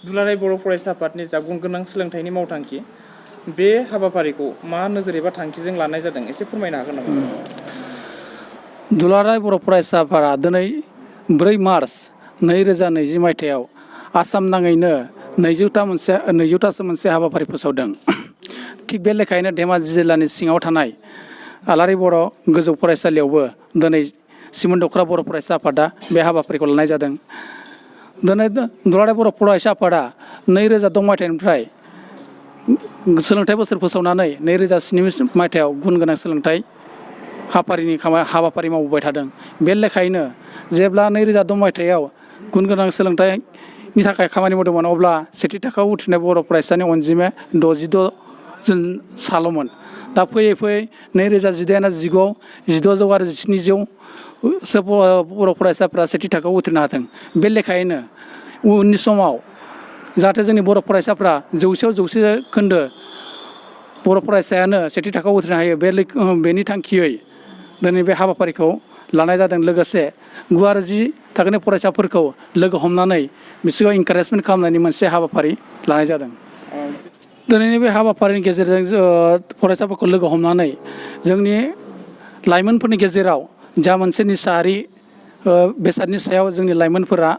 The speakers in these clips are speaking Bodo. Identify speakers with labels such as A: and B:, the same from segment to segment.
A: दुलाराय बर' फरायसा आफादनि जा गुन गोनां सोलोंथाइनि मावथांखि बे हाबाफारिखौ मा नोजोर एबा थांखिजों लानाय जादों एसे फोरमायनो हागोन नामा?
B: दुलाराय बर' फरायसा आफादा दिनै 4 मार्च 2020 मायथाइयाव आसाम नाङैनो 200थासो मोनसे हाबाफारि फोसावदों। थिग बे लेखायैनो धेमाजि जिल्लानि सिङाव थानाय आलारि बर' गोजौ फरायसालियावबो दिनै सिमोन दख'रा बर' फरायसा आफादा बे हाबाफारिखौ लानाय जादों। दिनै दुलाराय बर' फरायसा आफादा 2010 मायथाइनिफ्राय सोलोंथाइ बोसोर फोसावनानै 2007 मायथाइयाव गुन गोनां सोलोंथाइ हाबाफारि मावबोबाय थादों। बे लेखायैनो जेब्ला 2010 मायथाइयाव गुन गोनां सोलोंथाइनि थाखाय खामानि मावदोंमोन अब्ला सेथि थाखोआव उथ्रिनाय बर' फरायसानि अनजिमाया 66 जन साल'मोन। दा फैयै फैयै 2018 1900 आरो 1700 बर' फरायसाफ्रा सेथि थाखोआव उथ्रिनो हादों। बे लेखायैनो उननि समाव जाहाथे जोंनि बर' फरायसाफ्रा 100 जौखोन्दो बर' फरायसायानो सेथि थाखोआव उथ्रिनो हायो बेनि थांखियै दिनै बे हाबाफारिखौ लानाय जादों। लोगोसे गुवार 10 थाखोनि फरायसाफोरखौ लोगो हमनानै बिसोरखौ इनकारेजमेन्ट खालामनायनि मोनसे हाबाफारि लानाय जादों। दिनैनि बे हाबाफारिनि गेजेरजों फरायसाफोरखौ लोगो हमनानै जोंनि लाइमोनफोरनि गेजेराव जा मोनसे निसायारि बेसादनि सायाव जोंनि लाइमोनफोरा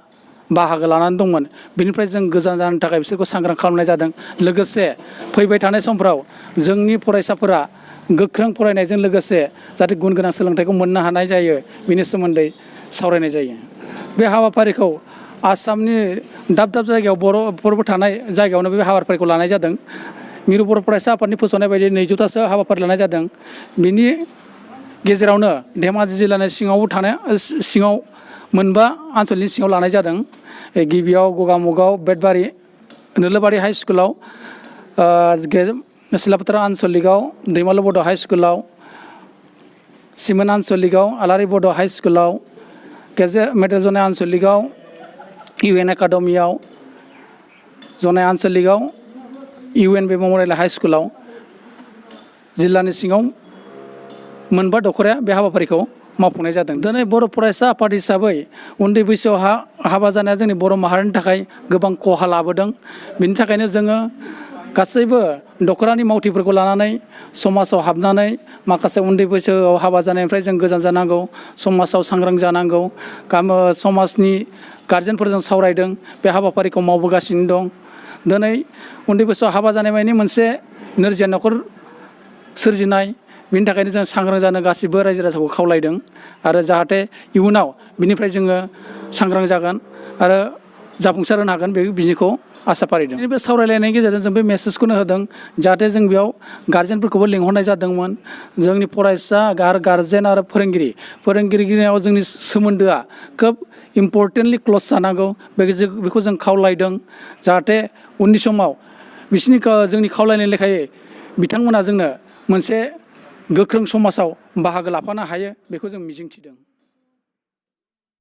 B: बाहागो लानानै दंमोन बेनिफ्राय जों गोजान जानो थाखाय बिसोरखौ सांग्रां खालामनाय जादों। लोगोसे फैबाय थानाय समफ्राव जोंनि फरायसाफोरा गोख्रों फरायनायजों लोगोसे जाहाथे गुन गोनां सोलोंथाइखौ मोननो हानाय जायो बेनि सोमोन्दै सावरायनाय जायो। बे हाबाफारिखौ आसामनि दाब दाब जायगायाव बर'फोरबो थानाय जायगायावनो बे हाबाफारिखौ लानाय जादों। मिरु बर' फरायसा आफादनि फोसावनाय बायदि 200थासो हाबाफारि लानाय जादों। बिनि गेजेरावनो धेमाजि जिल्लानि सिङाव 9 आनसलिकनि सिङाव लानाय जादों। गिबियाव गगामुगाव बेटबारि नोलोबारि हाइ स्कुलाव, सिलापथार आनसलिकआव दैमालु बड' हाइ स्कुलाव, सिमोन आनसलिकआव आलारि बड' हाइ स्कुलाव, मेटेल जनाय आनसलिकआव UN एकाडेमियाव, जनाय आनसलिकआव UNB मेम'रियेल हाइ स्कुलाव जिल्लानि सिङाव 9 दख'राया बे हाबाफारिखौ मावफुंनाय जादों। दिनै बर' फरायसा आफाद हिसाबै उन्दै बैसोआव हाबा जानाया जोंनि बर' माहारिनि थाखाय गोबां खहा लाबोदों। बिनि थाखायनो जोङो गासैबो दख'रानि मावथिफोरखौ लानानै समाजाव हाबनानै माखासे उन्दै बैसोआव हाबा जानायनिफ्राय जों गोजान जानांगौ, समाजाव सांग्रां जानांगौ, समाजनि गारजेनफोरजों सावरायदों, बे हाबाफारिखौ मावबोगासिनो दं। दिनै उन्दै बैसोआव हाबा जानाय माने मोनसे नोरजिया न'खर सोरजिनाय, बिनि थाखायनो जों सांग्रां जानो गासिबो रायजो राजाखौ खावलायदों आरो जाहाथे इयुनाव बिनिफ्राय जोङो सांग्रां जागोन आरो जाफुंसार होनो हागोन बे बिनिखौ आसा फारिदों। बे सावरायलायनायनि गेजेरजों जों बे मेसेजखौनो होदों जाहाथे जों बेयाव गारजेनफोरखौबो लिंहरनाय जादोंमोन। जोंनि फरायसा गारजेन आरो फोरोंगिरिनाव जोंनि सोमोन्दोआ खोब इम्परटेन्टलि क्लस जानांगौ बेखौ जों खावलायदों। जाहाथे उननि समाव जोंनि खावलायनाय लेखायै बिथांमोना जोंनो मोनसे गोख्रों समाजाव बाहागो लाफानो हायो बेखौ जों मिजिंथिदों।